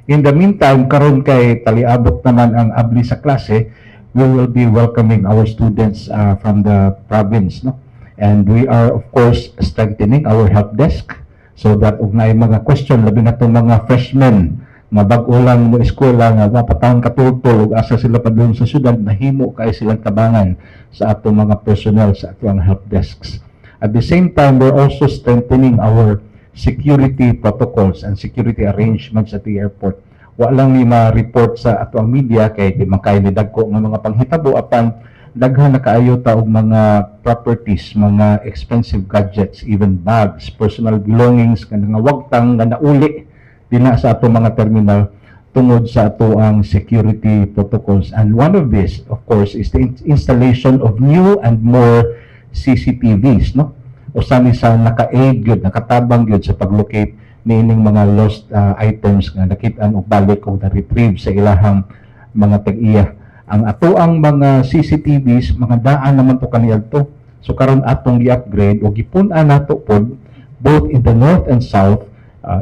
In the meantime, karon kay taliabot naman ang abli sa klase, we will be welcoming our students from the province, no? And we are, of course, strengthening our help desk so that ug naay mga question, labi na tong mga freshmen nga bag-o lang mo eskwela nga mapatawon katultol ug asa sila padung sa syudad, nahimo kay silang tabangan sa atong mga personnel sa atong help desks. At the same time, we're also strengthening our security protocols and security arrangements at the airport. Wa lang ni ma-report sa atoang media kay di man kay ni dagko nga mga panghitabo, apan daghan na kaayo ta og mga properties, mga expensive gadgets, even bags, personal belongings nga wagtang nga nauli dinha sa atong mga terminal tungod sa atoang security protocols. And one of this, of course, is the installation of new and more CCTVs, no? Usa ni sa naka-aid gyud, nakatabang gyud sa pag-locate niining mga lost items nga nakit-an og balik o na-retrieve sa ilahang mga tag-iya. Ang atoang mga CCTVs, mga daan naman to kaniadto. So karon atong gi-upgrade o gipun-an nato pod both in the north and south,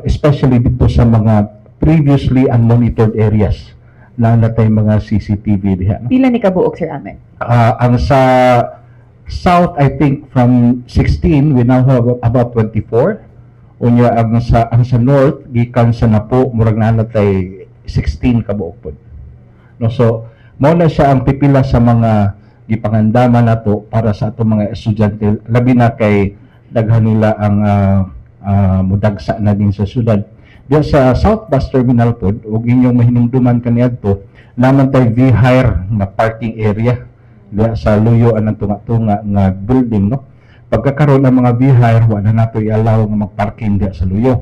especially dito sa mga previously unmonitored areas na natay mga CCTV diha, no? Pila ni kabuok, Sir Ahmed? Ang sa south, I think from 16, we now have about 24. Unya ang sa north, gikan sa Napo, murag naa na tay 16 kabuok pod. No, so mao na siya ang pipila sa mga gipangandaman nato para sa atong mga estudyante, labi na kay daghan nila ang mudagsa na din sa syudad. Diya sa South Bus Terminal pod, ug inyong mahinumduman kaniadto, naman tay V-Hire nga parking area diya sa luyo anang tunga-tunga nga building, no? Pagkakaroon ng mga V-Hire, wa na nato i-allow nga magparking diya sa luyo.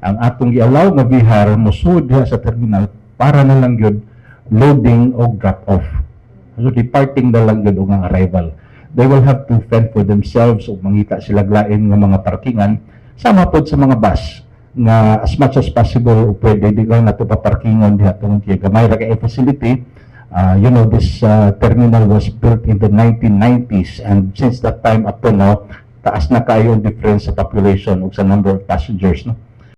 Ang atong i-allow nga V-Hire mosud diha sa terminal para na lang gyud loading o drop off. So departing na lang gyud og ang arrival. They will have to fend for themselves ug mangita sila lain nga mga parkingan, sama pod sa mga bus nga as much as possible pwede di lang nato paparkingon diha tungod kay gamay ra kay facility. This terminal was built in the 1990s, and since that time up to now, taas na kayo ang difference sa population ug sa number of passengers, no?